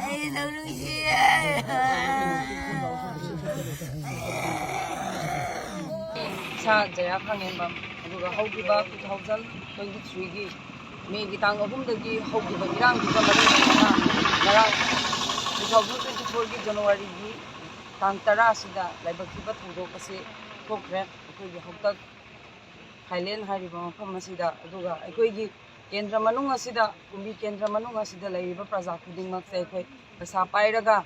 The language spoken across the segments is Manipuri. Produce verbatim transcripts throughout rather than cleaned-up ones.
ꯑꯩ ꯅꯪ ꯅꯨꯡꯁꯤꯌꯦ꯫ ꯏꯁꯥ ꯖꯌꯥ ꯈꯥꯉꯦꯝꯕꯝ, ꯑꯗꯨꯒ ꯍꯧꯈꯤꯕ two thousand twenty threeꯒꯤ ꯃꯦꯒꯤ ꯇꯥꯡ ꯑꯍꯨꯝꯗꯒꯤ ꯍꯧꯈꯤꯕ ꯏꯔꯥꯡꯗꯨꯒ ꯃꯔꯤ ꯂꯩꯅꯅ ꯉꯔꯥꯡ two thousand twenty fourꯒꯤ Januaryꯒꯤ ꯇꯥꯡ ꯇꯔꯥ ꯑꯁꯤꯗ ꯂꯥꯏꯕꯛ ꯊꯤꯕ ꯊꯧꯗꯣꯛ ꯑꯁꯤ ꯊꯣꯛꯈ꯭ꯔꯦ꯫ ꯑꯩꯈꯣꯏꯒꯤ ꯍꯥꯛꯇꯛ ꯊꯥꯏꯂꯦꯟ ꯍꯥꯏꯔꯤꯕ ꯃꯐꯝ ꯑꯁꯤꯗ, ꯑꯗꯨꯒ ꯑꯩꯈꯣꯏꯒꯤ ꯀꯦꯟꯗ꯭ꯔ ꯃꯅꯨꯡ ꯑꯁꯤꯗ, ꯀꯨꯝꯕꯤ ꯀꯦꯟꯗ꯭ꯔ ꯃꯅꯨꯡ ꯑꯁꯤꯗ ꯂꯩꯔꯤꯕ ꯄ꯭ꯔꯖꯥ ꯈꯨꯗꯤꯡꯃꯛꯁꯦ ꯑꯩꯈꯣꯏ ꯄꯩꯁꯥ ꯄꯥꯏꯔꯒ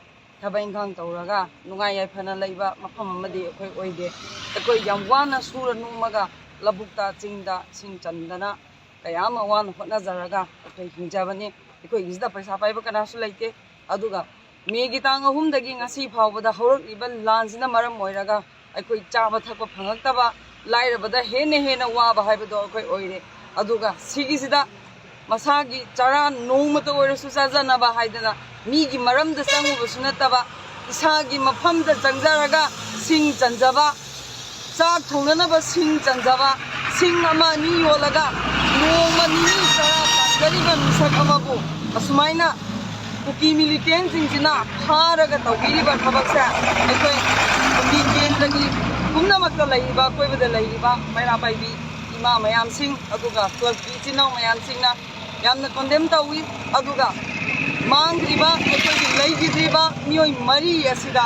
ꯊꯕꯛ ꯏꯪꯈꯥꯡ ꯇꯧꯔꯒ ꯅꯨꯡꯉꯥꯏ ꯌꯥꯏꯐꯅ ꯂꯩꯕ ꯃꯐꯝ ꯑꯃꯗꯤ ꯑꯩꯈꯣꯏ ꯑꯣꯏꯗꯦ꯫ ꯑꯩꯈꯣꯏ ꯌꯥꯝ ꯋꯥꯅ ꯁꯨꯔ ꯅꯣꯝꯃꯒ ꯂꯧꯕꯨꯛꯇ, ꯆꯤꯡꯗ ꯁꯤꯡ ꯆꯟꯗꯅ ꯀꯌꯥ ꯑꯃ ꯋꯥꯅ ꯍꯣꯠꯅꯖꯔꯒ ꯑꯩꯈꯣꯏ ꯍꯤꯡꯖꯕꯅꯤ꯫ ꯑꯩꯈꯣꯏꯒꯤꯁꯤꯗ ꯄꯩꯁꯥ ꯄꯥꯏꯕ ꯀꯅꯥꯁꯨ ꯂꯩꯇꯦ꯫ ꯑꯗꯨꯒ ꯃꯦꯒꯤ ꯇꯥꯡ ꯑꯍꯨꯝꯗꯒꯤ ꯉꯁꯤ ꯐꯥꯎꯕꯗ ꯍꯧꯔꯛꯂꯤꯕ ꯂꯥꯟꯁꯤꯅ ꯃꯔꯝ ꯑꯣꯏꯔꯒ ꯑꯩꯈꯣꯏ ꯆꯥꯕ ꯊꯛꯄ ꯐꯪꯉꯛꯇꯕ, ꯂꯥꯏꯔꯕꯗ ꯍꯦꯟꯅ ꯍꯦꯟꯅ ꯋꯥꯕ ꯍꯥꯏꯕꯗꯣ ꯑꯩꯈꯣꯏ ꯑꯣꯏꯔꯦ꯫ ꯑꯗꯨꯒ ꯁꯤꯒꯤꯁꯤꯗ ꯃꯁꯥꯒꯤ ꯆꯔꯥ ꯅꯣꯡꯃꯇ ꯑꯣꯏꯔꯁꯨ ꯆꯥꯖꯅꯕ ꯍꯥꯏꯗꯅ ꯃꯤꯒꯤ ꯃꯔꯝꯗ ꯆꯪꯉꯨꯕꯁꯨ ꯅꯠꯇꯕ, ꯏꯁꯥꯒꯤ ꯃꯐꯝꯗ ꯆꯪꯖꯔꯒ ꯁꯤꯡ ꯆꯟꯖꯕ, ꯆꯥꯛ ꯊꯣꯡꯅꯅꯕ ꯁꯤꯡ ꯆꯟꯖꯕ, ꯁꯤꯡ ꯑꯃ ꯑꯅꯤ ꯌꯣꯜꯂꯒ ꯅꯣꯡꯃ ꯅꯤꯅꯤ ꯆꯔꯥ ꯇꯥꯟꯖꯔꯤꯕ ꯃꯤꯁꯛ ꯑꯃꯕꯨ ꯑꯁꯨꯃꯥꯏꯅ ꯀꯨꯀꯤ ꯃꯤꯂꯤꯇꯦꯟꯁꯤꯡꯁꯤꯅ ꯐꯥꯔꯒ ꯇꯧꯕꯤꯔꯤꯕ ꯊꯕꯛꯁꯦ ꯑꯩꯈꯣꯏ ꯀꯨꯀꯤ ꯀꯦꯟꯗ꯭ꯔꯒꯤ ꯄꯨꯝꯅꯃꯛꯇ ꯂꯩꯔꯤꯕ, ꯑꯀꯣꯏꯕꯗ ꯂꯩꯔꯤꯕ ꯃꯩꯔꯥ ꯄꯥꯏꯕꯤ ꯏꯃꯥ ꯃꯌꯥꯝꯁꯤꯡ, ꯑꯗꯨꯒ ꯀ꯭ꯂꯕꯀꯤ ꯏꯆꯤꯟ ꯏꯅꯥꯎ ꯃꯌꯥꯝꯁꯤꯡꯅ ꯌꯥꯝꯅ ꯀꯣꯟꯗꯦꯝ ꯇꯧꯏ꯫ ꯑꯗꯨꯒ ꯃꯥꯡꯈ꯭ꯔꯤꯕ, ꯑꯩꯈꯣꯏꯒꯤ ꯂꯩꯈꯤꯗ꯭ꯔꯤꯕ ꯃꯤꯑꯣꯏ ꯃꯔꯤ ꯑꯁꯤꯗ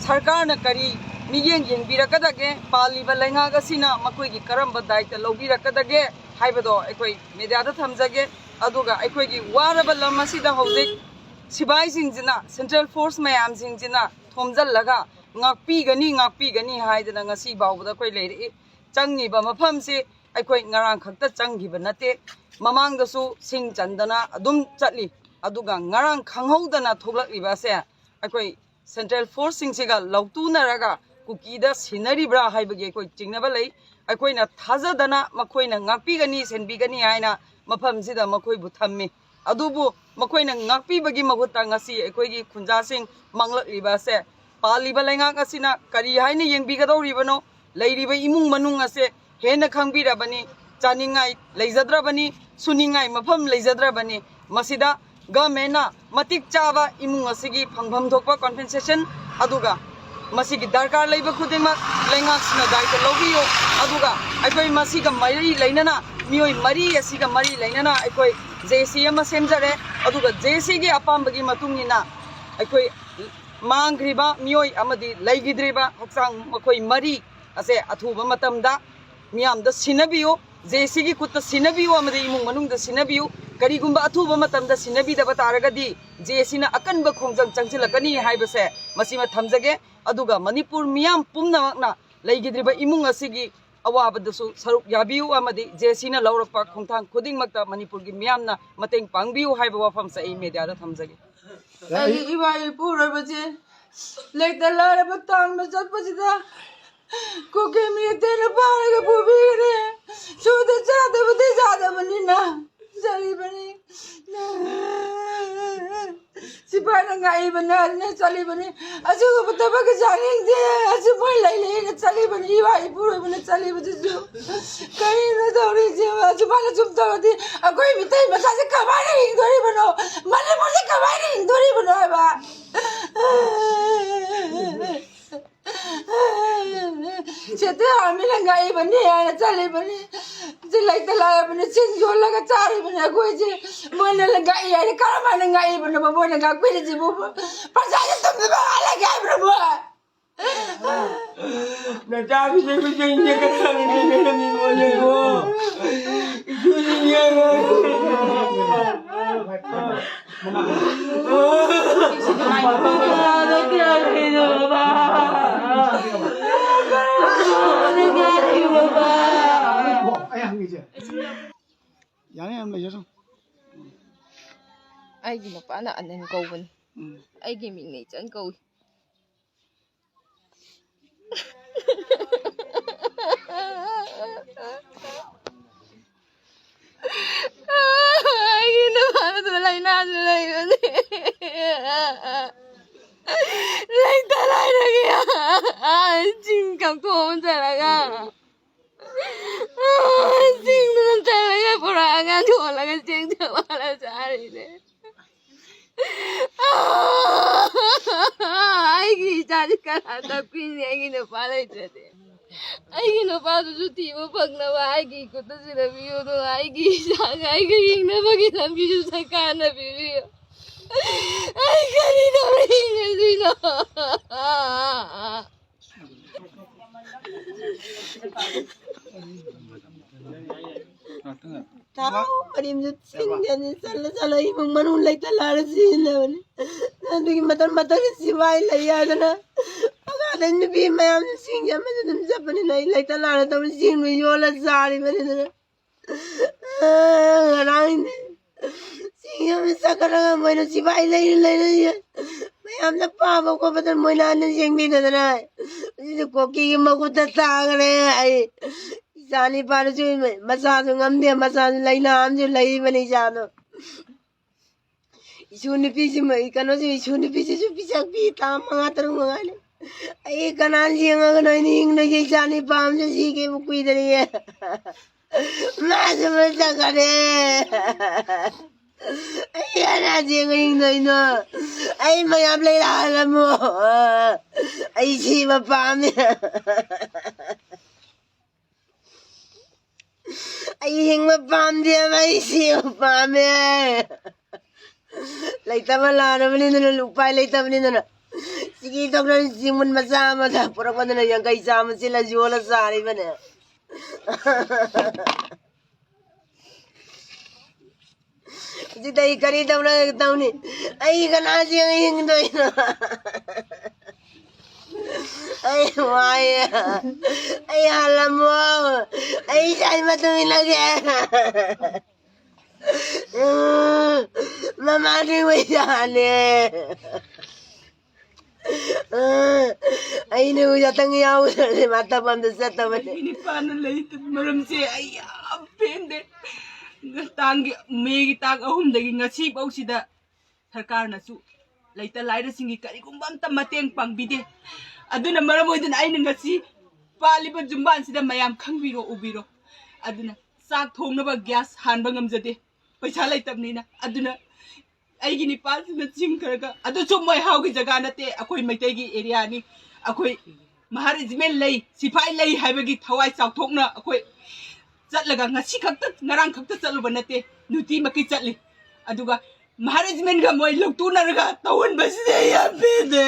ꯁꯔꯀꯥꯔꯅ ꯀꯔꯤ ꯃꯤꯠꯌꯦꯡ ꯌꯦꯡꯕꯤꯔꯛꯀꯗꯒꯦ, ꯄꯥꯜꯂꯤꯕ ꯂꯩꯉꯥꯛ ꯑꯁꯤꯅ ꯃꯈꯣꯏꯒꯤ ꯀꯔꯝꯕ ꯗꯥꯏꯇ ꯂꯧꯕꯤꯔꯛꯀꯗꯒꯦ ꯍꯥꯏꯕꯗꯣ ꯑꯩꯈꯣꯏ ꯃꯦꯗꯤꯌꯥꯗ ꯊꯝꯖꯒꯦ꯫ ꯑꯗꯨꯒ ꯑꯩꯈꯣꯏꯒꯤ ꯋꯥꯔꯕ ꯂꯝ ꯑꯁꯤꯗ ꯍꯧꯖꯤꯛ ꯁꯤꯐꯥꯏꯁꯤꯡꯁꯤꯅ, ꯁꯦꯟꯇ꯭ꯔꯦꯜ ꯐꯣꯔꯁ ꯃꯌꯥꯝꯁꯤꯡꯁꯤꯅ ꯊꯣꯝꯖꯤꯜꯂꯒ ꯉꯥꯛꯄꯤꯒꯅꯤ, ꯉꯥꯛꯄꯤꯒꯅꯤ ꯍꯥꯏꯗꯅ ꯉꯁꯤ ꯐꯥꯎꯕꯗ ꯑꯩꯈꯣꯏ ꯂꯩꯔꯛꯏ꯫ ꯆꯪꯉꯤꯕ ꯃꯐꯝꯁꯤ ꯑꯩꯈꯣꯏ ꯉꯔꯥꯡ ꯈꯛꯇ ꯆꯪꯈꯤꯕ ꯅꯠꯇꯦ꯫ ꯃꯃꯥꯡꯗꯁꯨ ꯁꯤꯡ ꯆꯟꯗꯅ ꯑꯗꯨꯝ ꯆꯠꯂꯤ꯫ ꯑꯗꯨꯒ ꯉꯔꯥꯡ ꯈꯪꯍꯧꯗꯅ ꯊꯣꯛꯂꯛꯂꯤꯕ ꯑꯁꯦ ꯑꯩꯈꯣꯏ ꯁꯦꯟꯇ꯭ꯔꯦꯜ ꯐꯣꯔꯁꯁꯤꯡꯁꯤꯒ ꯂꯧꯇꯨꯅꯔꯒ ꯀꯨꯀꯤꯗ ꯁꯤꯟꯅꯔꯤꯕ꯭ꯔꯥ ꯍꯥꯏꯕꯒꯤ ꯑꯩꯈꯣꯏ ꯆꯤꯡꯅꯕ ꯂꯩ꯫ ꯑꯩꯈꯣꯏꯅ ꯊꯥꯖꯗꯅ ꯃꯈꯣꯏꯅ ꯉꯥꯛꯄꯤꯒꯅꯤ, ꯁꯦꯟꯕꯤꯒꯅꯤ ꯍꯥꯏꯅ ꯃꯐꯝꯁꯤꯗ ꯃꯈꯣꯏꯕꯨ ꯊꯝꯃꯤ꯫ ꯑꯗꯨꯕꯨ ꯃꯈꯣꯏꯅ ꯉꯥꯛꯄꯤꯕꯒꯤ ꯃꯍꯨꯠꯇ ꯉꯁꯤ ꯑꯩꯈꯣꯏꯒꯤ ꯈꯨꯟꯖꯥꯁꯤꯡ ꯃꯥꯡꯂꯛꯂꯤꯕ ꯑꯁꯦ ꯄꯥꯜꯂꯤꯕ ꯂꯩꯉꯥꯛ ꯑꯁꯤꯅ ꯀꯔꯤ ꯍꯥꯏꯅ ꯌꯦꯡꯕꯤꯒꯗꯧꯔꯤꯕꯅꯣ? ꯂꯩꯔꯤꯕ ꯏꯃꯨꯡ ꯃꯅꯨꯡ ꯑꯁꯦ ꯍꯦꯟꯅ ꯈꯪꯕꯤꯔꯕꯅꯤ꯫ ꯆꯥꯅꯤꯡꯉꯥꯏ ꯂꯩꯖꯗ꯭ꯔꯕꯅꯤ, ꯁꯨꯅꯤꯡꯉꯥꯏ ꯃꯐꯝ ꯂꯩꯖꯗ꯭ꯔꯕꯅꯤ꯫ ꯃꯁꯤꯗ ꯒꯃꯦꯟꯅ ꯃꯇꯤꯛ ꯆꯥꯕ ꯏꯃꯨꯡ ꯑꯁꯤꯒꯤ ꯐꯪꯐꯝ ꯊꯣꯛꯄ ꯀꯣꯝꯄꯦꯟꯁꯦꯁꯟ, ꯑꯗꯨꯒ ꯃꯁꯤꯒꯤ ꯗꯔꯀꯥꯔ ꯂꯩꯕ ꯈꯨꯗꯤꯡꯃꯛ ꯂꯩꯉꯥꯛꯁꯤꯅ ꯗꯥꯏꯇ ꯂꯧꯕꯤꯌꯨ꯫ ꯑꯗꯨꯒ ꯑꯩꯈꯣꯏ ꯃꯁꯤꯒ ꯃꯔꯤ ꯂꯩꯅꯅ, ꯃꯤꯑꯣꯏ ꯃꯔꯤ ꯑꯁꯤꯒ ꯃꯔꯤ ꯂꯩꯅꯅ ꯑꯩꯈꯣꯏ ꯖꯦ ꯁꯤ ꯑꯃ ꯁꯦꯝꯖꯔꯦ꯫ ꯑꯗꯨꯒ ꯖꯦ ꯁꯤꯒꯤ ꯑꯄꯥꯝꯕꯒꯤ ꯃꯇꯨꯡ ꯏꯟꯅ ꯑꯩꯈꯣꯏ ꯃꯥꯡꯈ꯭ꯔꯤꯕ ꯃꯤꯑꯣꯏ ꯑꯃꯗꯤ ꯂꯩꯈꯤꯗ꯭ꯔꯤꯕ ꯍꯛꯆꯥꯡ ꯃꯈꯣꯏ ꯃꯔꯤ ꯑꯁꯦ ꯑꯊꯨꯕ ꯃꯇꯝꯗ ꯃꯤꯌꯥꯝꯗ ꯁꯤꯟꯅꯕꯤꯌꯨ꯫ ꯖꯦ ꯁꯤꯒꯤ ꯈꯨꯠꯇ ꯁꯤꯟꯅꯕꯤꯌꯨ ꯑꯃꯗꯤ ꯏꯃꯨꯡ ꯃꯅꯨꯡꯗ ꯁꯤꯟꯅꯕꯤꯌꯨ꯫ ꯀꯔꯤꯒꯨꯝꯕ ꯑꯊꯨꯕ ꯃꯇꯝꯗ ꯁꯤꯟꯅꯕꯤꯗꯕ ꯇꯥꯔꯒꯗꯤ ꯖꯦ ꯁꯤꯅ ꯑꯀꯟꯕ ꯈꯣꯡꯖꯪ ꯆꯪꯁꯤꯜꯂꯛꯀꯅꯤ ꯍꯥꯏꯕꯁꯦ ꯃꯁꯤꯃ ꯊꯝꯖꯒꯦ꯫ ꯑꯗꯨꯒ ꯃꯅꯤꯄꯨꯔ ꯃꯤꯌꯥꯝ ꯄꯨꯝꯅꯃꯛꯅ ꯂꯩꯈꯤꯗ꯭ꯔꯤꯕ ꯏꯃꯨꯡ ꯑꯁꯤꯒꯤ ꯑꯋꯥꯕꯗꯁꯨ ꯁꯔꯨꯛ ꯌꯥꯕꯤꯌꯨ ꯑꯃꯗꯤ ꯖꯦ ꯁꯤꯅ ꯂꯧꯔꯛꯄ ꯈꯣꯡꯊꯥꯡ ꯈꯨꯗꯤꯡꯃꯛꯇ ꯃꯅꯤꯄꯨꯔꯒꯤ ꯃꯤꯌꯥꯝꯅ ꯃꯇꯦꯡ ꯄꯥꯡꯕꯤꯌꯨ ꯍꯥꯏꯕ ꯋꯥꯐꯝꯁꯦ ꯑꯩ ꯃꯦꯗꯤꯌꯥꯗ ꯊꯝꯖꯒꯦ꯫ ꯑꯩꯒꯤ ꯏꯃꯥ ꯏꯄꯨꯔꯣꯏꯕꯁꯦ ꯂꯩꯇ ꯂꯥꯏꯔꯕ ꯇꯥꯟꯕ ꯆꯠꯄꯁꯤꯗ ꯀꯨꯀꯤ ꯃꯤꯇꯩꯅ ꯐꯥꯔꯒ ꯄꯨꯕꯤꯈ꯭ꯔꯦ꯫ ꯁꯨꯗ ꯆꯥꯗꯕꯗꯤ ꯌꯥꯗꯕꯅꯤꯅ ꯆꯠꯂꯤꯕꯅꯤ꯫ ꯁꯤꯐꯥꯏꯅ ꯉꯥꯛꯏꯕꯅ ꯑꯗꯨꯅ ꯆꯠꯂꯤꯕꯅꯤ꯫ ꯑꯁꯤꯒꯨꯝꯕ ꯊꯕꯛꯀꯤ ꯆꯥꯅꯤꯡꯗꯦ꯫ ꯑꯁꯤ ꯃꯣꯏ ꯂꯩ ꯂꯩꯅ ꯆꯠꯂꯤꯕꯅꯤ꯫ ꯏꯃꯥ ꯏꯄꯨꯔꯣꯏꯕꯅ ꯆꯠꯂꯤꯕꯗꯨꯁꯨ ꯀꯔꯤꯅꯣ ꯇꯧꯔꯤꯁꯦ? ꯑꯁꯨꯃꯥꯏꯅ ꯁꯨꯝ ꯇꯧꯔꯗꯤ ꯑꯩꯈꯣꯏ ꯃꯤꯇꯩ ꯃꯆꯥꯁꯦ ꯀꯃꯥꯏꯅ ꯍꯤꯡꯗꯣꯔꯤꯕꯅꯣ? ꯃꯅꯤꯄꯨꯔꯁꯦ ꯀꯃꯥꯏꯅ ꯍꯤꯡꯗꯣꯔꯤꯕꯅꯣ ꯍꯥꯏꯕ? ꯁꯦꯇꯦ ꯑꯥꯔꯃꯤꯅ ꯉꯥꯛꯏꯕꯅꯤ ꯍꯥꯏꯅ ꯆꯠꯂꯤꯕꯅꯤ꯫ ꯁꯤ ꯂꯩꯇ ꯂꯥꯏꯔꯕꯅꯤ, ꯆꯤꯟ ꯌꯣꯜꯂꯒ ꯆꯥꯔꯤꯕꯅꯤ ꯑꯩꯈꯣꯏꯁꯦ꯫ ꯃꯣꯏꯅ ꯉꯥꯛꯏ ꯍꯥꯏꯗꯤ ꯀꯔꯝ ꯍꯥꯏꯅ ꯉꯥꯛꯏꯕꯅꯣꯕ? ꯃꯣꯏꯅ ꯉꯥꯛꯄꯤꯔꯤꯁꯤꯕꯨ ꯄ꯭ꯔꯖꯥꯁꯦ ꯇꯨꯝꯗꯕ ꯍꯥꯠꯂꯒꯦ ꯍꯥꯏꯕ꯭ꯔꯣ ꯃꯣꯏ? ꯅꯆꯥꯕꯤꯁꯦ ꯀꯨꯏꯆꯦꯟ ꯆꯦꯟꯒꯗꯕꯅꯤ, ꯅꯪꯒꯤ ꯃꯣꯏꯅꯀꯣ꯫ ꯏꯁꯨꯁꯤꯡꯁꯦ ꯑꯩ ꯍꯪꯉꯤꯁꯦ꯫ ꯌꯥꯅꯤ, ꯌꯥꯝ ꯂꯩꯖꯁꯅꯨ꯫ ꯑꯩꯒꯤ ꯅꯨꯄꯥꯅ ꯑꯅꯟ ꯀꯧꯕꯅꯤ꯫ ꯎꯝ꯫ ꯑꯩꯒꯤ ꯃꯤꯡꯅ ꯏꯆꯟ ꯀꯧꯏ꯫ ꯑꯩꯒꯤ ꯅꯨꯄꯥꯗꯨ ꯂꯥꯏꯅꯥꯁꯨ ꯂꯩꯕꯅꯤ꯫ ꯂꯩꯇ ꯂꯥꯏꯔꯒꯤ ꯆꯤꯡ ꯀꯛꯊꯣꯛꯑ ꯆꯠꯂꯒ ꯆꯤꯡꯗꯨꯅ ꯆꯠꯂꯒ ꯄꯨꯔꯛꯑꯒ ꯌꯣꯜꯂꯒ ꯆꯦꯡ ꯆꯞ ꯃꯥꯟꯅ ꯆꯥꯔꯤꯅꯦ꯫ ꯑꯩꯒꯤ ꯏꯆꯥꯁꯤ ꯀꯅꯥ ꯇꯥꯛꯄꯤꯅꯤ? ꯑꯩꯒꯤ ꯅꯨꯄꯥ ꯂꯩꯇ꯭ꯔꯗꯤ꯫ ꯑꯩꯒꯤ ꯅꯨꯄꯥꯗꯨꯁꯨ ꯊꯤꯕ ꯐꯪꯅꯕ ꯑꯩꯒꯤ ꯈꯨꯠꯇ ꯁꯤꯟꯅꯕꯤꯌꯨ, ꯑꯗꯨꯒ ꯑꯩꯒꯤ ꯏꯆꯥꯒ ꯑꯩꯒ ꯍꯤꯡꯅꯕꯒꯤ ꯂꯝꯕꯤꯁꯨ ꯁꯔꯀꯥꯔꯅ ꯄꯤꯕꯤꯌꯨ꯫ ꯑꯩ ꯀꯔꯤ ꯇꯧꯔ ꯍꯤꯡꯉꯗꯣꯏꯅꯣ? ꯊꯥꯎ ꯀꯔꯤꯝꯁꯨ ꯁꯤꯡꯗꯦꯅꯦ꯫ ꯆꯠꯂ ꯆꯠꯂ ꯏꯃꯨꯡ ꯃꯅꯨꯡ ꯂꯩꯇ ꯂꯥꯏꯔ ꯁꯤꯖꯤꯟꯅꯕꯅꯤ꯫ ꯑꯗꯨꯒꯤ ꯃꯇꯝ ꯃꯇꯝꯒꯤ ꯁꯤꯐꯥꯏ ꯂꯩ ꯍꯥꯏꯗꯅ ꯑꯉꯥꯡꯗꯩ ꯅꯨꯄꯤ ꯃꯌꯥꯝꯁꯤꯡꯁꯦ ꯑꯃꯁꯨ ꯑꯗꯨꯝ ꯆꯠꯄꯅꯤꯅ ꯑꯩ ꯂꯩꯇ ꯂꯥꯏꯔ ꯇꯧꯔ ꯆꯦꯡꯗꯣ ꯌꯣꯜꯂ ꯆꯥꯔꯤꯕꯅꯤꯗꯅ꯫ ꯉꯔꯥꯡꯅꯦ ꯆꯦꯡ ꯆꯠꯈ꯭ꯔꯒ ꯃꯣꯏꯅ ꯁꯤꯐꯥꯏ ꯂꯩꯔ ꯂꯩꯔ ꯃꯌꯥꯝꯅ ꯄꯥꯕ ꯈꯣꯠꯄꯗ ꯃꯣꯏꯅ ꯍꯟꯅ ꯌꯦꯡꯕꯤꯗꯗꯅ ꯍꯧꯖꯤꯛꯇꯤ ꯀꯣꯀꯤꯒꯤ ꯃꯈꯨꯠꯇ ꯇꯥꯈ꯭ꯔꯦ꯫ ꯑꯩ ꯏꯆꯥ ꯅꯤꯄꯥꯗꯨꯁꯨ ꯃꯆꯥꯁꯨ ꯉꯝꯗꯦ, ꯃꯆꯥꯁꯨ ꯂꯥꯏꯅꯥ ꯑꯃꯁꯨ ꯂꯩꯔꯤꯕꯅꯤ ꯏꯆꯥꯗꯣ꯫ ꯏꯁꯨ ꯅꯨꯄꯤꯁꯤ ꯃ-, ꯀꯩꯅꯣꯁꯤ ꯏꯁꯨ ꯅꯨꯄꯤꯁꯤꯁꯨ ꯄꯤꯁꯛ ꯄꯤ ꯊꯥ ꯃꯉꯥ ꯇꯔꯨꯛ ꯃꯉꯥꯏꯅꯤ꯫ ꯑꯩ ꯀꯅꯥ ꯌꯦꯡꯉꯒꯅꯣ ꯑꯩꯅ ꯍꯤꯡꯗꯣꯏꯁꯦ? ꯏꯆꯥ ꯅꯤꯄꯥ ꯑꯃꯁꯨ ꯁꯤꯈꯤꯕ ꯀꯨꯏꯗꯔꯤꯌꯦ꯫ ꯃꯥꯁꯨ ꯃꯁꯛ ꯈꯔꯦ꯫ ꯑꯩ ꯀꯅꯥ ꯌꯦꯡꯉ ꯍꯤꯡꯗꯣꯏꯅꯣ? ꯑꯩ ꯃꯌꯥꯝ ꯂꯩꯔꯛꯍꯜꯂꯝꯃꯣ꯫ ꯑꯩ ꯁꯤꯕ ꯄꯥꯝꯃꯦ꯫ ꯑꯩ ꯍꯤꯡꯕ ꯄꯥꯝꯗꯦꯕ, ꯑꯩ ꯁꯤꯕ ꯄꯥꯝꯃꯦ꯫ ꯂꯩꯇꯕ ꯂꯥꯟꯅꯕꯅꯤꯗꯅ, ꯎꯄꯥꯏ ꯂꯩꯇꯕꯅꯤꯗꯅ꯫ ꯁꯤꯒꯤ ꯗꯣꯛꯇꯔ ꯁꯤꯃꯨꯟ ꯃꯆꯥ ꯑꯃꯗ ꯄꯨꯔꯛꯄꯗꯨꯅ ꯌꯥꯡꯈꯩ ꯆꯥꯝꯃ ꯁꯤꯜꯂ ꯌꯣꯜꯂ ꯆꯥꯔꯤꯕꯅꯦ꯫ ꯍꯧꯖꯤꯛꯇ ꯑꯩ ꯀꯔꯤ ꯇꯧꯅ ꯇꯧꯅꯤ? ꯑꯩ ꯀꯅꯥ ꯌꯦꯡꯉ ꯍꯤꯡꯗꯣꯏꯅꯣ? ꯑꯩ ꯋꯥꯏꯌꯦ꯫ ꯑꯩ ꯍꯜꯂꯝꯃꯣ꯫ ꯑꯩ ꯏꯆꯥꯒꯤ ꯃꯇꯨꯡ ꯏꯜꯂꯒꯦ꯫ ꯎꯝ, ꯃꯃꯥꯗꯤ ꯑꯣꯏꯖꯥꯅꯦ꯫ ꯑꯩꯅ ꯌꯥꯇꯪ ꯌꯥꯎꯗ꯭ꯔꯗꯤ ꯃꯥ ꯊꯕꯛ ꯑꯝꯇ ꯆꯠꯇꯕꯅꯦ꯫ ꯑꯩꯒꯤ ꯅꯤꯄꯥꯅ ꯂꯩꯇꯕ ꯃꯔꯝꯁꯦ ꯑꯩ ꯌꯥꯝ ꯄꯦꯟꯗꯦ꯫ ꯇꯥꯡꯒꯤ, ꯃꯦꯒꯤ ꯇꯥꯡ ꯑꯍꯨꯝꯗꯒꯤ ꯉꯁꯤꯐꯧꯁꯤꯗ ꯁꯔꯀꯥꯔꯅꯁꯨ ꯂꯩꯇ ꯂꯥꯏꯔꯁꯤꯡꯒꯤ ꯀꯔꯤꯒꯨꯝꯕ ꯑꯝꯇ ꯃꯇꯦꯡ ꯄꯥꯡꯕꯤꯗꯦ꯫ ꯑꯗꯨꯅ ꯃꯔꯝ ꯑꯣꯏꯗꯨꯅ ꯑꯩꯅ ꯉꯁꯤ ꯄꯥꯜꯂꯤꯕ ꯖꯨꯝꯕꯥꯟꯁꯤꯗ ꯃꯌꯥꯝ ꯈꯪꯕꯤꯔꯣ, ꯎꯕꯤꯔꯣ꯫ ꯑꯗꯨꯅ ꯆꯥꯛ ꯊꯣꯡꯅꯕ gas ꯍꯥꯟꯕ ꯉꯝꯖꯗꯦ, ꯄꯩꯁꯥ ꯂꯩꯇꯕꯅꯤꯅ꯫ ꯑꯗꯨꯅ ꯑꯩꯒꯤ ꯅꯤꯄꯥꯁꯤꯅ ꯆꯤꯡꯈ꯭ꯔꯒ, ꯑꯗꯨꯁꯨ ꯃꯣꯏ ꯍꯥꯎꯒꯤ ꯖꯒꯥ ꯅꯠꯇꯦ, ꯑꯩꯈꯣꯏ ꯃꯩꯇꯩꯒꯤ areaꯅꯤ꯫ ꯑꯩꯈꯣꯏ ꯃꯍꯥ regiment ꯂꯩ, ꯁꯤꯐꯥꯏ ꯂꯩ ꯍꯥꯏꯕꯒꯤ ꯊꯋꯥꯏ ꯆꯥꯎꯊꯣꯛꯅ ꯑꯩꯈꯣꯏ ꯆꯠꯂꯒ, ꯉꯁꯤ ꯈꯛꯇ, ꯉꯔꯥꯡ ꯈꯛꯇ ꯆꯠꯂꯨꯕ ꯅꯠꯇꯦ, ꯅꯨꯡꯇꯤꯃꯛꯀꯤ ꯆꯠꯂꯤ꯫ ꯑꯗꯨꯒ ꯃꯍꯥ regimentꯒ ꯃꯣꯏ ꯂꯧꯇꯨꯅꯔꯒ ꯇꯧꯍꯟꯕꯁꯤꯗꯤ ꯑꯩ ꯌꯥꯝ ꯄꯦꯟꯗꯦ꯫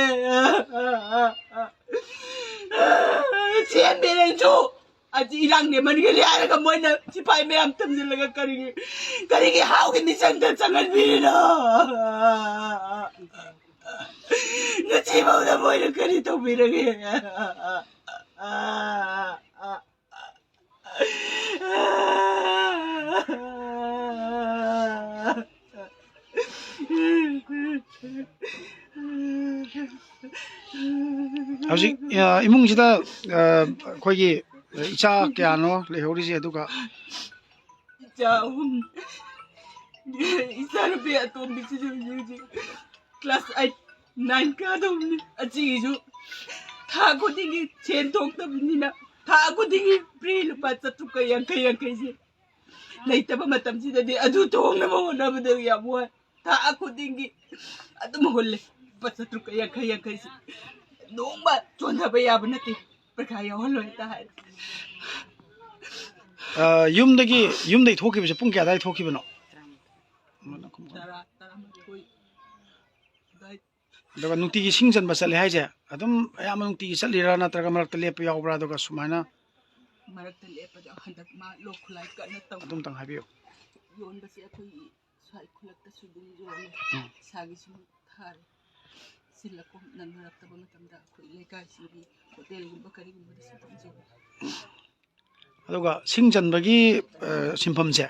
ꯁꯤ ꯑꯦꯝ ꯕꯤ ꯑꯦꯟ ꯑꯦꯁꯨ ꯑꯁꯤ ꯏꯔꯥꯡ ꯅꯦꯝꯃꯟꯒꯅꯤ ꯍꯥꯏꯔꯒ ꯃꯣꯏꯅ ꯁꯤꯐꯥꯏ ꯃꯌꯥꯝ ꯊꯝꯖꯤꯜꯂꯒ ꯀꯔꯤꯒꯤ, ꯀꯔꯤꯒꯤ ꯍꯥꯎꯒꯤ ꯃꯤꯆꯪꯗ ꯆꯪꯍꯟꯕꯤꯔꯤꯅꯣ? ꯉꯁꯤꯐꯥꯎꯗ ꯃꯣꯏꯅ ꯀꯔꯤ ꯇꯧꯕꯤꯔꯒꯦ? ꯍꯧꯖꯤꯛ, ꯑ, ꯏꯃꯨꯡꯁꯤꯗ, ꯑ, ꯑꯩꯈꯣꯏꯒꯤ ꯏꯆꯥ ꯀꯌꯥꯅꯣ ꯂꯩꯍꯧꯔꯤꯁꯦ? ꯑꯗꯨꯒ ꯏꯆꯥ ꯑꯍꯨꯝ, ꯏꯆꯥꯅꯨꯄꯤ ꯑꯇꯣꯝꯕꯤꯁꯤꯁꯨ ꯍꯧꯖꯤꯛ ꯍꯧꯖꯤꯛ class eight, nine ꯀꯥꯗꯧꯕꯅꯤ꯫ ꯑꯁꯤꯒꯤꯁꯨ ꯊꯥ ꯈꯨꯗꯤꯡꯒꯤ ꯁꯦꯟ ꯊꯣꯛꯇꯕꯅꯤꯅ, ꯊꯥ ꯈꯨꯗꯤꯡꯒꯤ free ꯂꯨꯄꯥ ꯆꯥꯇ꯭ꯔꯨꯛꯀ ꯌꯥꯡꯈꯩ ꯌꯥꯡꯈꯩꯁꯦ ꯂꯩꯇꯕ ꯃꯇꯝꯁꯤꯗꯗꯤ ꯑꯗꯨ ꯇꯣꯡꯅꯕ ꯍꯣꯠꯅꯕꯗ ꯌꯥꯝ ꯋꯥꯏ꯫ ꯊꯥ ꯈꯨꯗꯤꯡꯒꯤ ꯑꯗꯨꯝ ꯍꯨꯜꯂꯦ, ꯂꯨꯄꯥ ꯆꯥꯇ꯭ꯔꯨꯛꯀ ꯌꯥꯡꯈꯩ ꯌꯥꯡꯈꯩꯁꯦ꯫ ꯅꯣꯡꯃ ꯆꯣꯟꯊꯕ ꯌꯥꯕ ꯅꯠꯇꯦ, ꯄꯔꯤꯈꯥ ꯌꯥꯎꯍꯜꯂꯣꯏ ꯍꯦꯛꯇ ꯍꯥꯏ꯫ ꯑ, ꯌꯨꯝꯗꯒꯤ, ꯌꯨꯝꯗꯒꯤ ꯊꯣꯛꯈꯤꯕꯁꯦ ꯄꯨꯡ ꯀꯌꯥ ꯑꯗꯨꯋꯥꯏꯗ ꯊꯣꯛꯈꯤꯕꯅꯣ? ꯇꯔꯥ, ꯇꯔꯥꯃꯥꯊꯣꯏ ꯑꯗꯨꯋꯥꯏ꯫ ꯑꯗꯨꯒ ꯅꯨꯡꯇꯤꯒꯤ ꯁꯤꯡ ꯆꯟꯕ ꯆꯠꯂꯦ ꯍꯥꯏꯁꯦ, ꯑꯗꯨꯝ ꯑꯌꯥꯝꯕ ꯅꯨꯡꯇꯤꯒꯤ ꯆꯠꯂꯤꯔꯥ, ꯅꯠꯇ꯭ꯔꯒ ꯃꯔꯛꯇ ꯂꯦꯞꯄ ꯌꯥꯎꯕ꯭ꯔꯥ? ꯑꯗꯨꯒ ꯁꯨꯃꯥꯏꯅ ꯃꯔꯛꯇ ꯂꯦꯞꯄꯗ ꯍꯟꯗꯛ ꯃꯥ ꯂꯣꯛ ꯈꯨꯂꯥꯏ ꯀꯟꯅ ꯇꯧ꯫ ꯑꯗꯨꯝꯇꯪ ꯍꯥꯏꯕꯤꯌꯨ꯫ ꯌꯣꯟꯕꯁꯦ ꯑꯩꯈꯣꯏꯒꯤ ꯁ꯭ꯋꯥꯏ ꯈꯨꯜꯂꯛꯇꯁꯨ ꯑꯗꯨꯝ ꯌꯣꯜꯂꯦ꯫ ꯎꯝ꯫ ꯏꯁꯥꯒꯤꯁꯨ ꯊꯥꯔꯦ꯫ ꯁꯤꯜꯂꯛꯄ ꯅꯪꯅꯔꯛꯇꯕ ꯃꯇꯝꯗ ꯑꯩꯈꯣꯏ ꯂꯩꯀꯥꯏꯁꯤꯡꯒꯤ ꯍꯣꯇꯦꯜꯒꯨꯝꯕ ꯀꯔꯤꯒꯨꯝꯕꯗꯁꯨ ꯑꯗꯨꯝ ꯌꯣꯜꯂꯦ꯫ ꯑꯗꯨꯒ ꯁꯤꯡ ꯆꯟꯕꯒꯤ, ꯑ, ꯁꯤꯟꯐꯝꯁꯦ,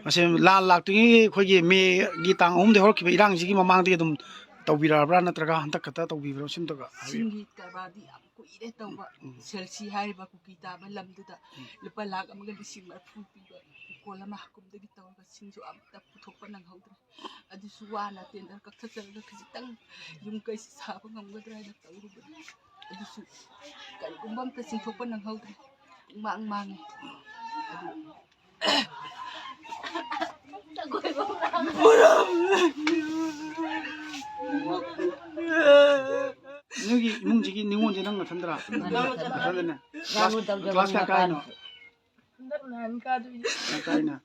ꯃꯁꯤ ꯂꯥꯟ ꯂꯥꯛꯇ꯭ꯔꯤꯉꯩꯒꯤ ꯑꯩꯈꯣꯏꯒꯤ ꯃꯦꯒꯤ ꯇꯥꯡ ꯑꯍꯨꯝꯗꯒꯤ ꯍꯧꯔꯛꯈꯤꯕ ꯏꯔꯥꯡꯁꯤꯒꯤ ꯃꯃꯥꯡꯗꯒꯤ ꯑꯗꯨꯝ ꯇꯧꯕꯤꯔꯛꯑꯕ꯭ꯔꯥ, ꯅꯠꯇ꯭ꯔꯒ ꯍꯟꯗꯛ ꯈꯛꯇ ꯇꯧꯕꯤꯕ꯭ꯔꯥ? ꯁꯤꯝꯇꯒ ꯍꯥꯏꯕꯤꯌꯨ꯫ ꯁꯤꯡꯒꯤ ꯀꯔꯕꯥꯔꯗꯤ ꯌꯥꯝ ꯀꯨꯏꯔꯦ ꯇꯧꯕ꯫ ꯎꯝ꯫ ꯁꯦꯜꯁꯤ ꯍꯥꯏꯔꯤꯕ ꯀꯨꯀꯤ ꯇꯥꯕ ꯂꯝꯗꯨꯗ ꯎꯝ꯫ ꯂꯨꯄꯥ ꯂꯥꯈ ꯑꯃꯒ ꯂꯤꯁꯤꯡ ꯃꯔꯐꯨ ꯄꯤꯕ ꯏꯪꯈꯣꯜ ꯑꯃ ꯍꯥꯀꯨꯝꯗꯒꯤ ꯇꯧꯔꯒ ꯁꯤꯡꯁꯨ ꯑꯃꯠꯇ ꯄꯨꯊꯣꯛꯄ ꯅꯪꯍꯧꯗ꯭ꯔꯦ꯫ ꯑꯗꯨꯁꯨ ꯋꯥꯅ tender ꯀꯛꯊꯠꯆꯔꯒ ꯈꯖꯤꯛꯇꯪ ꯌꯨꯝ ꯀꯩꯁꯤ ꯁꯥꯕ ꯉꯝꯒꯗ꯭ꯔꯥ ꯍꯥꯏꯅ ꯇꯧꯔꯨꯕꯅꯤ꯫ ꯑꯗꯨꯁꯨ ꯀꯔꯤꯒꯨꯝꯕ ꯑꯝꯇ ꯆꯤꯡꯊꯣꯛꯄ ꯅꯪꯍꯧꯗ꯭ꯔꯦ꯫ ꯄꯨꯡꯃꯥꯡ ꯃꯥꯡꯉꯦ꯫ ꯅꯣꯏꯒꯤ ꯏꯃꯨꯡꯁꯤꯒꯤ ꯅꯤꯉꯣꯜꯁꯦ ꯅꯪ ꯅꯊꯟꯗꯔꯥ? ꯅꯊꯟꯗꯅꯦ꯫ ꯀ꯭ꯂꯥꯁ ꯀꯌꯥ ꯀꯥꯏꯅꯣ? ꯍꯟꯗꯛ ꯅꯍꯥꯟ ꯀꯥꯗꯣꯏꯅꯦ꯫ ꯀꯥꯏꯅ?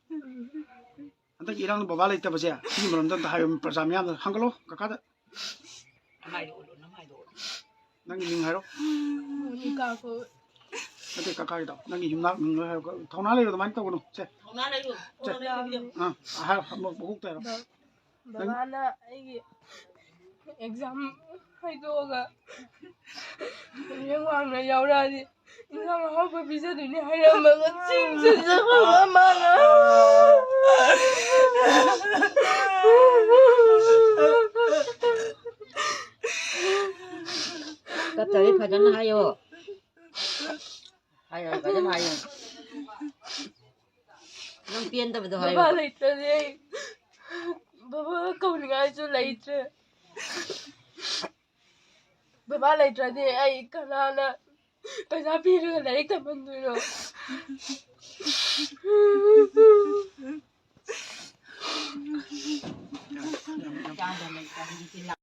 ꯍꯟꯗꯛ ꯏꯔꯥꯡ ꯕꯕꯥ ꯂꯩꯇꯕꯁꯦ ꯁꯤꯒꯤ ꯃꯔꯝꯗ ꯑꯝꯇ ꯍꯥꯏꯌꯨ, ꯄ꯭ꯔꯖꯥ ꯃꯌꯥꯝꯗ ꯍꯪꯒꯠꯂꯣ ꯀꯀꯥꯗ꯫ ꯅꯃꯥꯏꯗꯣ ꯎꯠꯂꯣ, ꯅꯃꯥꯏꯗꯣ ꯎꯠꯂꯣ꯫ ꯅꯪꯒꯤ ꯃꯤꯡ ꯍꯥꯏꯔꯣ꯫ ꯃꯣꯅꯤꯀꯥ ꯀꯧꯋꯦ꯫ ꯅꯠꯇꯦ, ꯀꯀꯥꯒꯤꯗꯣ꯫ ꯅꯪꯒꯤ ꯌꯨꯝꯅꯥꯛ ꯃꯤꯡ ꯂꯣꯏ ꯍꯥꯏꯔꯣ꯫ ꯊꯧꯅꯥ ꯂꯩꯌꯨ, ꯑꯗꯨꯃꯥꯏꯅ ꯇꯧꯒꯅꯨ꯫ ꯁꯦ꯫ ꯊꯧꯅꯥ ꯂꯩꯌꯨ꯫ ꯁꯦ꯫ ꯊꯧꯅꯥ ꯂꯩꯌꯨ꯫ ꯑꯥ, ꯍꯥꯏꯔꯣ, ꯃꯀꯣꯛꯇ ꯍꯥꯏꯔꯣ꯫ ꯕ-, ꯅꯪ ꯕꯕꯥꯅ ꯑꯩꯒꯤ ꯑꯦꯛꯖꯥꯝ ꯍꯥꯏꯗꯣꯛꯑꯒ ꯔꯦꯡ ꯋꯥꯡꯅ ꯌꯥꯎꯔꯛꯑꯗꯤ ꯏꯟꯁꯥꯡ ꯑꯍꯥꯎꯕ ꯄꯤꯖꯗꯣꯏꯅꯦ ꯍꯥꯏꯔꯝꯃꯒ ꯆꯤꯡ ꯆꯠꯆꯈ꯭ꯔꯕ ꯃꯥꯅ꯫ ꯀꯠꯇꯔꯤ ꯐꯖꯅ ꯍꯥꯏꯌꯣ꯫ ꯍꯥꯏꯌꯣ, ꯐꯖꯅ ꯍꯥꯏꯌꯣ꯫ ꯅꯪ ꯄꯦꯟꯗꯕꯗꯣ ꯍꯥꯏꯌꯣ꯫ ꯕꯕꯥ ꯂꯩꯇ꯭ꯔꯗꯤ ꯑꯩ, ꯕꯕꯥ ꯀꯧꯅꯤꯡꯉꯥꯏꯁꯨ ꯂꯩꯇ꯭ꯔꯦ꯫ ꯕꯕꯥ ꯂꯩꯇ꯭ꯔꯗꯤ ꯑꯩ ꯀꯅꯥꯅ ꯄꯩꯁꯥ ꯄꯤꯔꯒ ꯂꯥꯏꯔꯤꯛ ꯇꯝꯍꯟꯗꯣꯏꯅꯣ?